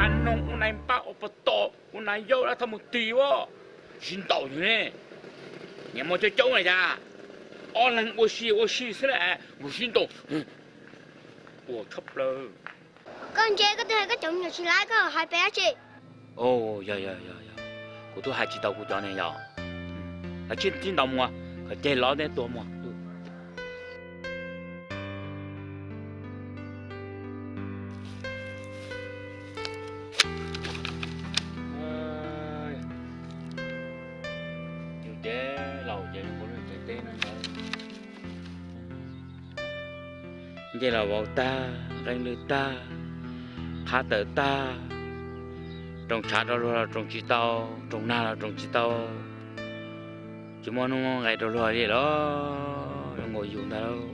Noog ua nais npab ua pov tom ua nais yau dab thaj mus tis ua, sib ntaus yus ne. Niam mos coob coob na cas, ob leeg ua si ua si xwb na, mus sib ntaus ua tshaj plaws. Koj ntse, koj twb hais koj cov me nyuam tsis laib, koj hais pem dab tsi? Yog yog yog yog, kuv twb hais tsis tau kuv cov ne yog. Lawv tsis tsis ntaus muag, kom ceg lov neb tuag muag. Yus ces laus ces yus ua lub cev teb no ntag. Ncej los vau tag, nqeeb lwj tag, qhab tawm tag, roos tshav rau luag los roos tsis tau, roos nag los roos tsis tau, tsis muaj nuj nqes rau luag li los zoo nkaus yus ntag lauj.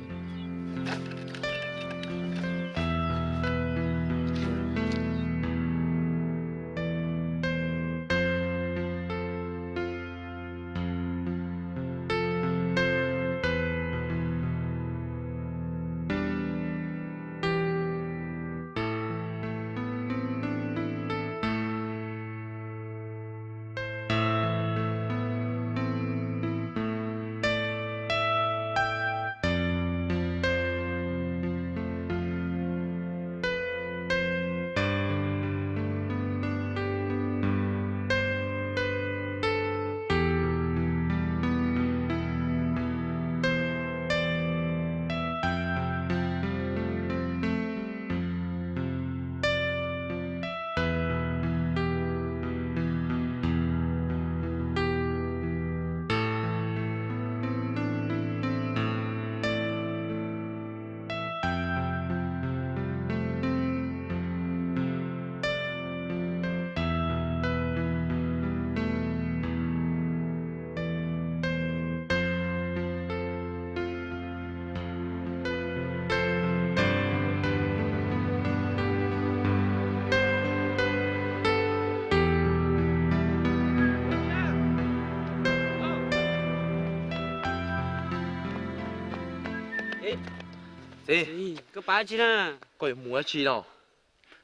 Txiv, koj pab tsi na? Koj yuav mus dab tsi no?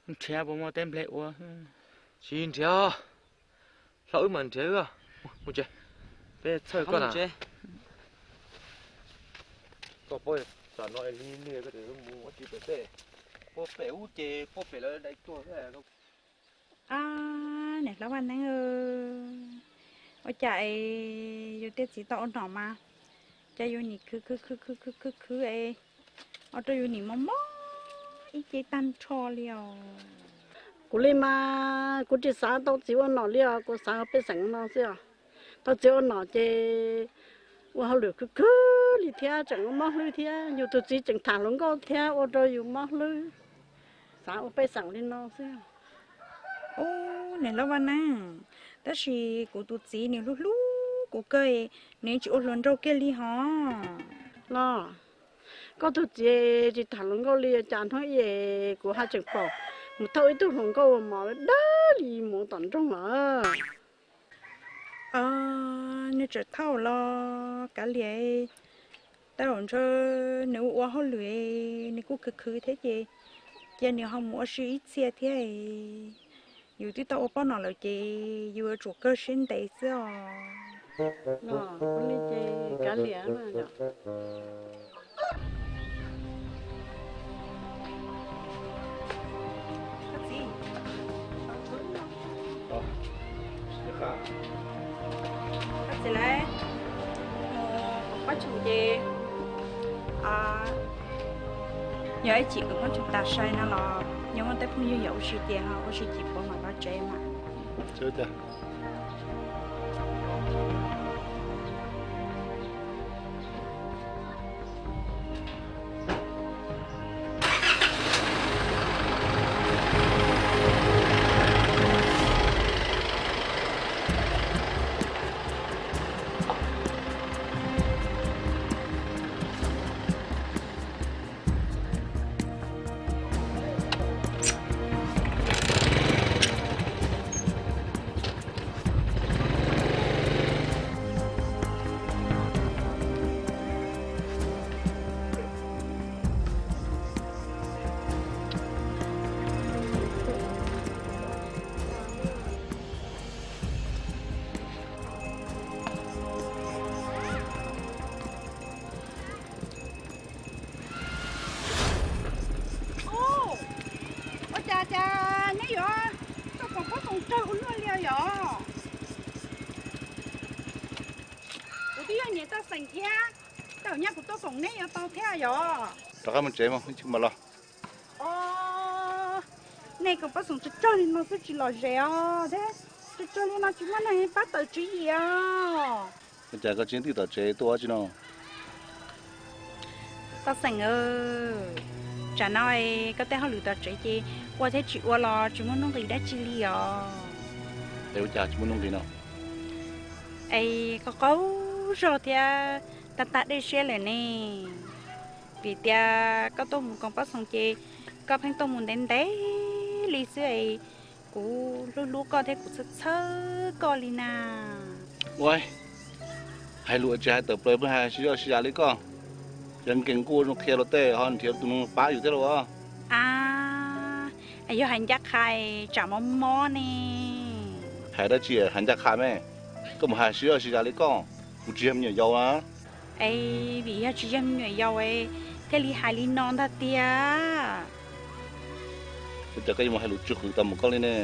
Nrhiav puas muaj teb nplej ua. Tsis nrhiav, hlob wb mas nrhiav wb. Mus tsev, peb txhawj koj na. Koj pab tam no li li koj mus ua tsis pem tej, puag pem ub ces puag pem lawv dai tuag. Ab, niam hlob Vaj Neeb, ua cas es yus tej txiv tau ua nom mas cas yus nim khwv khwv khwv khwv khwv khwv es ua rau yus nim mob mob ib ce tag nrho li os. Kuv li mas kuv tsis xav tau txiv ua nom li os, kuv xav ua pej xeem no xwb os. Tau txiv ua nom ces ua hauj lwm khwv khwv li thiab tseem ua mob hlwb thiab, yus tus txiv tseem tham hluas nkauj thiab ua rau yus mob hlwb. Xav ua pej xeem li no xwb. Ub, niam hlob Vaj Neeb, tab sis kuv tus txiv nws hlub hlub kuv kawg, nws tsis ua hluas nraug kiag li hos. Los, koj tus txiv tsis tham hluas nkauj li, cas hnub ib kuv haj tseem pom mus thauj ib tug hluas nkauj ua mov dawb li mus tom nroog lawm. Nws tseem thauj los kav liam, tab sis ntshe nws ua ua hauj lwm, nws kuj khwv khwv thiab ces cia nws ho mus ua si ib txhia thiab. Yus twb tau ua poj nom lawm ces yus yuav tsum kawg siab ntev xwb os. Los ua li ces kav liam. Koj txiv, lawv mus pov pob tsuas ces yog ib chim kwv pob tsuas tas sai no los yog muaj tej phooj ywg yuav ua si ces ho ua si, tsis puas mam los tsev mas. Nyab kuv tuaj foom neb yuav tau thiab yom? Rov qab mus tsev mus, ib chim mam los. Os, nej koom pab xoom tsawg tsawg li no xwb tsis lom zem os thiab, tsawg tsawg li no tsis muaj neeg pab tawm tswv yim os. Ua cas koj tsis tij tom tsev tuaj ua tsi no? Toj Xeem, tsam no koj tej hauj lwm tom tsev ces ua thiab tsis ua los tsis muaj nuj nqis dab tsi li os. Es ua cas tsis muaj nuj nqis no? Es qaug qaug zog thiab tag tag dej siab lawm ne. Vim tias koj tuaj mus koom pab xoom ces koj pheej tuaj mus ntev ntev li xwb es kuv hlub hlub koj thiab kuv txhawj txhawj koj li na. Ua, hais lus tsis hais tawm plaws pheej hais sib zoj sib zam li koj. Yog nkees kuj ua zoo qhia luag tej ho nrhiav tus neeg pab yus thiab lauj. A, yog hais ncaj qha tsam mob mob ne. Hais dab tsi hais ncaj qha me, koj mus hais sib zoj sib zam li koj, kuv tsis yog me nyuam yaus na. Es vim yog tsis yog me nyuam yaus thiaj li hais li no ntag tiag. Ua cas koj yuav mus hais lus tsw qws tau mus koj li ne?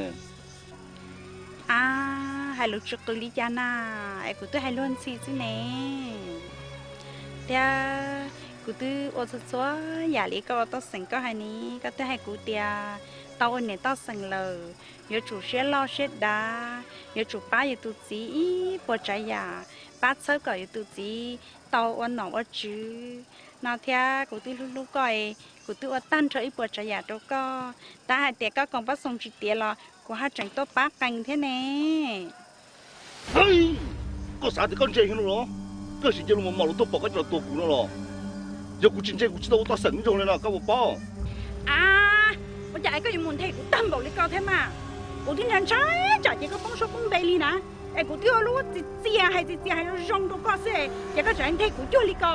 A, hais lus tsw qws li cas na, es kuv twb hais luag ntxhi xwb ne. Thiab kuv twb ua txhua txhua yam li koj ua Toj Xeem koj hais ne, koj twb hais kuv tias tau ua niam Toj Xeem lawm, yuav tsum siab loj siab dav, yuav tsum pab yus tus txiv ib puas tsav yam, pab txhawb kom yus tus txiv tau ua nom ua tswv no thiab kuv twb hlub hlub koj es kuv twb ua tag nrho ib puas tsav yam rau koj. Tab hais tias koj koom pab xoom tsis tiav los kuv haj tseem tuaj pab qees thiab ne. Koj xav tias koj ntse heev no los? Koj sim cia lus mos mos los tuaj pom koj coj los tua kuv no los? Yog kuv tsis ntse kuv tsis tau ua Toj Xeem ib zaug li no koj puas paub? A, ua cas es koj yuav mus nthe kuv tag npaum li ko thiab mas? Kuv twb ntshai ntshai tsam ces koj poob suab poob npe li na, es kuv twb ua lub txias txias hais txias txias hais zoo zoo rau koj xwb, ces koj tseem nthe kuv cuag li ko.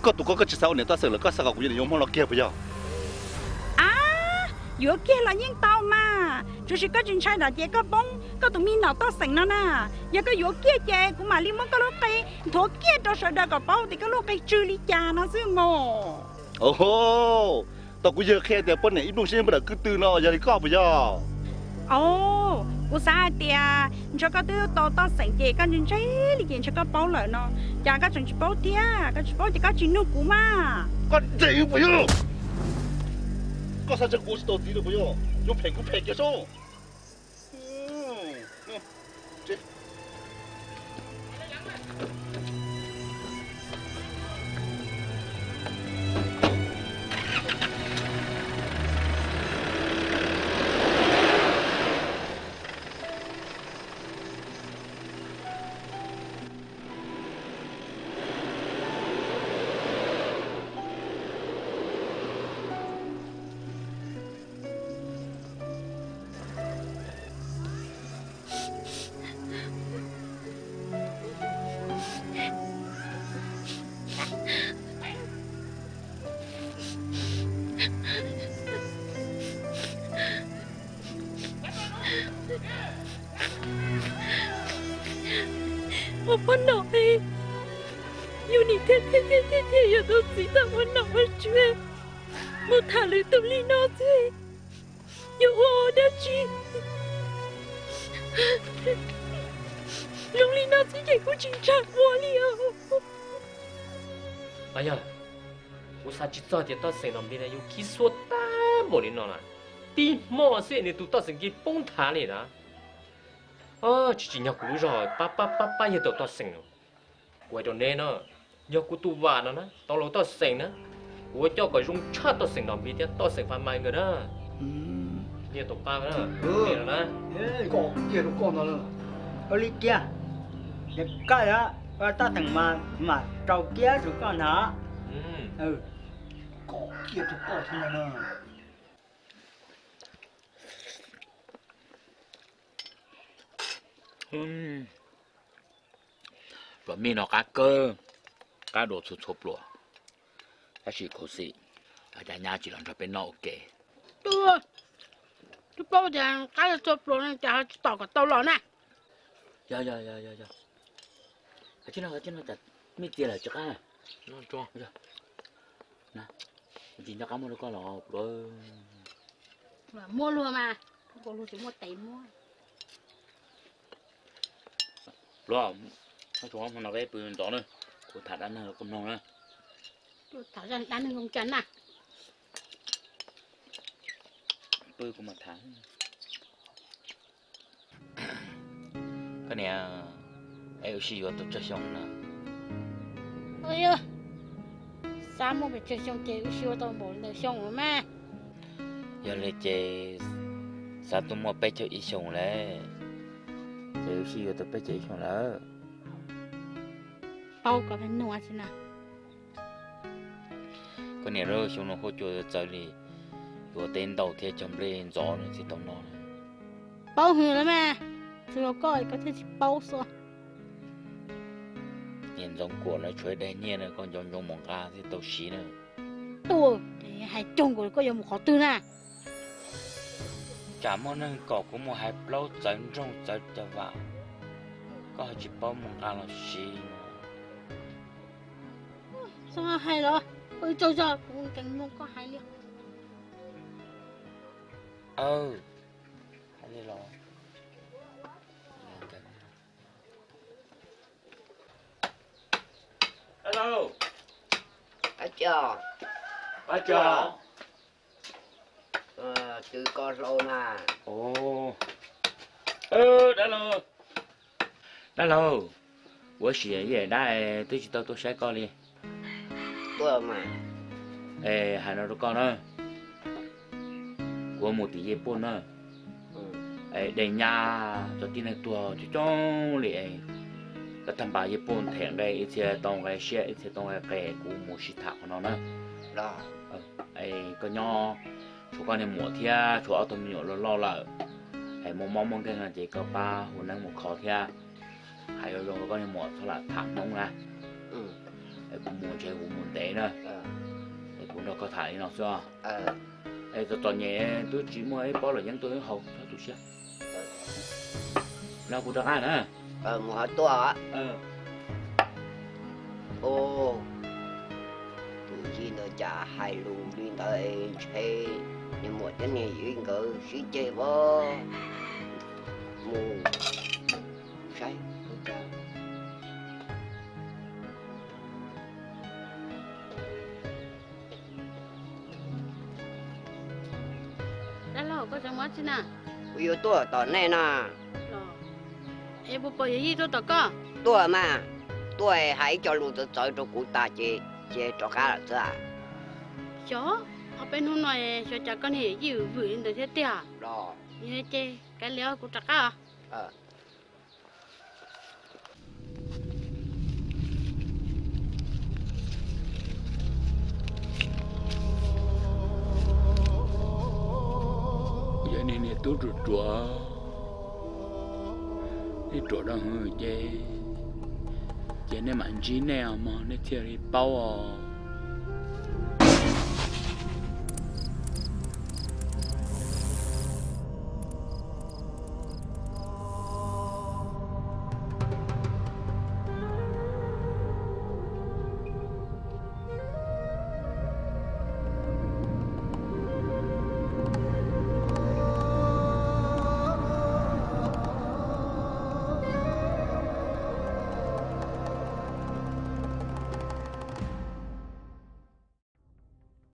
Koj tus koj, koj tsis xav ua niam Toj Xeem lawm, koj xav kom kuv yuav niam yuav hmoob los kiag puas yog? A, yuav kiag los yeej tau mas, tsuas yog koj tsis ntshai tsam ces koj poob koj tus me nom Toj Xeem no na. Yog koj yuav kiag ces kuv mam li muab koj lub qe nthuav kiag rau sawv daws kom paub tias koj lub qe tsw li cas no xwb mog. Tau kuv yawg qhia tias poj niam ib nplooj siab nyob pem daim kwj tw no yog li koj puas yog? Au, kuv xav hais tias ntshe koj twb tau Toj Xeem ces koj ntse ntse li ces ntshe koj paub lawm no, cas koj tseem tsis paub thiab? Koj tsis paub ces koj tsis nug kuv mas. Koj ntse puas yog? Koj xav ntshe kuv ua tsis tau txiv lawm puas yog? Yuav phem kuv phem kiag sub. Ua poj nom, yus nim thiaj thiaj thiaj yuav tau txiv tau ua nom ua tswv, mus tham lwm tus li no xwb, yuav ua dab tsi? Zoo li no xwb ces kuv tsis ntshai ua li os. Yog, kuv xav tsis txog tias Toj Xeem Nom Npis no yuav khib xuab tag npaum li no na. Tib hmo xwb nws tus Toj Xeem Kiv poob nthav li na. Tsis tsim nyog kuv lub zog pab pab pab pab yawg tau Toj Xeem no. Kuv hais rau neb no, yog kuv tus vam no na tau los Toj Xeem na, kuv yuav coj kom zoo tshaj Toj Xeem Nom Npis thiab Toj Xeem Fas Mas nkawd na. Nyiaj tau pab na, na. Koj kiag rau koj no, ua li kiag, ces koj Toj Xeem mas mam rau kiag rau koj ntag. Koj kiag rau koj xwb no na. Pluas mij no qab kawg, qab dua txhua txhua pluas, tab sis khuv xim cas nyab tsis los nrog peb noj ua ke. Twb paub tias qab txhua pluas no cas tsis tom kom tau los na. Yog, yog, yog, yog, yog. Koj tsis noj, koj tsis noj, cas mij txias lawm tsis qab. Tsis nco qab muab rau koj los pluas. Muab luag mas, luag tsis muaj tes muab. Pluas, noj tsuag hmo no peb pw ntxov na, kuv tham dab neeg rau koj mloog na. Tham zaj dab neeg zoo cas na. Pw kuv mam tham. Koj niam, es wb sib yuav tau tsawg xyoo na? Xav muaj pes tsawg xyoo ces wb sib yuav tau npaum li ntawm xyoo lawm mas. Yog li ces xav tuaj muaj peb caug ib xyoos lawm, ces wb sib yuav tau peb caug ib xyoos lawm. Paub koj pheej nug tsi na. Koj niam, xyoo no huab cua txawv li, yuav teb ntau thiab cog nplej ntxov no tsis tau noj. Paub hwv lawm mas, tsuas yog koj koj thiaj tsis paub xwb. Niam Ntxoov Kuam lawv tshuav daim nyiaj na, koj nco ntsoov mus nqa thiaj tau siv na. Tuaj, hais cuag nkaus koj yuav mus qhov twg na? Tsam muaj neeg kom kuv mus hais plaub txawv nroog txawv cov vam, koj ho tsis paub mus nqa los siv. Txhob hais los, ua ib tsaug zog kuv nkees mloog koj hais li. Aw, hais li los. Dab laug, dab laug, twb koj hlau na. Dab laug, dab laug, ua si ib dab twb tsis tau tuaj saib koj li. Es hais no rau koj na, kuv mus tim Yej Puj na, es dej nyab cov tib neeg tuag coob coob li es, koj tag npas Yej Puj them nqe ib txhia tau nqe siab ib txhia tau nqe qes, kuv mus sib tham qhov no na. Es koj nyob, tshuav koj niag muam thiab tshuav ob tug me nyuam loj loj lawm, es muaj mob muaj nkeeg no ces koj pab hu neeb mus kho thiab. Hais zoo zoo rau koj niag muam txhob lam tham Hmoob na. Es kuv mus ntshe kuv mus ntev na, es kuv nrog koj tham li no xwb. Es txom txom nyem twb tsis muaj ib pob los yeeb tuaj wb haus txhob tu siab. Los kuv rov qab na. Mus ho tuaj. Tus yij ntawd cas hais lus li ntawd, ntshe niag muam thiab niag yij nkawd sib ceg os. Mus saib. Dab laug, koj tseem mus tsi na? Kuv yuav tuaj tom nej na. Es puas pom yawm yij tuaj tom koj? Tuaj mas, tuaj hais ib co lus txawv txawv rau kuv tas ces, ces rov qab lawm xwb. Xyov, ob peb hnub no xyov cas koj niag yawm yij vwm li ntawd thiab tiag. Yog li ces kav liam, kuv rov qab os. Yog nej niag tub ruam ruam, nej ruam dab hwv ces, ces nej mam ntsib nej os mog, nej thiaj li paub os.